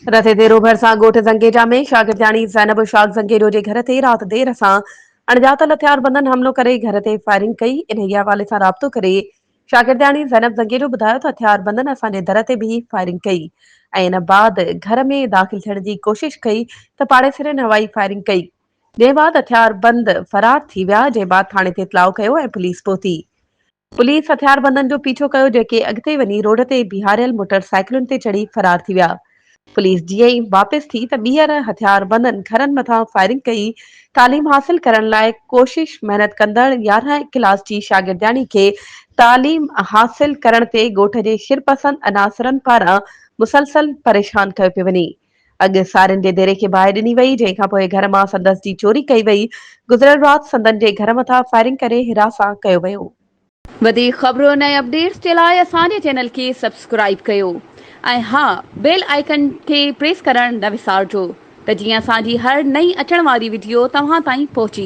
رٿي ديرو ڀرسان ڳوٺ زنگيجا ۾ شاگردياڻي زينب اشاق زنگيجو جي گهر تي رات دير سان اڻڄاتل هٿياربندن حملو ڪري گهر تي فائرنگ ڪئي. انهيء حوالي سان رابطو ڪري شاگردياڻي زينب زنگيجو ٻڌايو ته هٿياربندن اسان جي در تي بيهي فائرنگ ڪئي ۽ ان بعد گهر ۾ داخل ٿيڻ جي ڪوشش ڪئي ته پاڙيسرين هوائي فائرنگ ڪئي جنهن بعد هٿياربند فرار ٿي ويا جنهن بعد ٿاڻي تي اطلاع ڪيو ۽ پوليس پهتي. پوليس هٿياربندن جو پيڇو ڪيو جيڪي اڳتي وڃي روڊ تي بيهاريل موٽر سائيڪلن تي چڙهي فرار ٿي ويا. پوليس جيئن ئي واپس ٿي ته ٻيهر هٿياربندن گهرن مٿان فائرنگ ڪئي. تعليم حاصل ڪرڻ لاء ڪوشش محنت ڪندڙ 11 ڪلاس جي شاگردياڻي کي تعليم حاصل ڪرڻ تي ڳوٺ جي شرپسند عناصرن پاران مسلسل پريشان ڪيو پيو وڃي. اڳ سارين جي ديري کي باهه ڏني وئي، جنهن کانپوء گهر مان سندس جي چوري ڪئي وئي، گذريل رات سندن جي گهر مٿان فائرنگ ڪري هراسان ڪيو ويو. وڌيڪ خبرن ۽ اپڊيٽس جي لاء اسان جي چينل کي سبسڪرائيب ڪيو ۽ ها بيل آئيڪن کي پريس ڪرڻ نه وسارجو ته جيئن اسان جي هر نئين اچڻ واري وڊيو توهان تائين پهچي.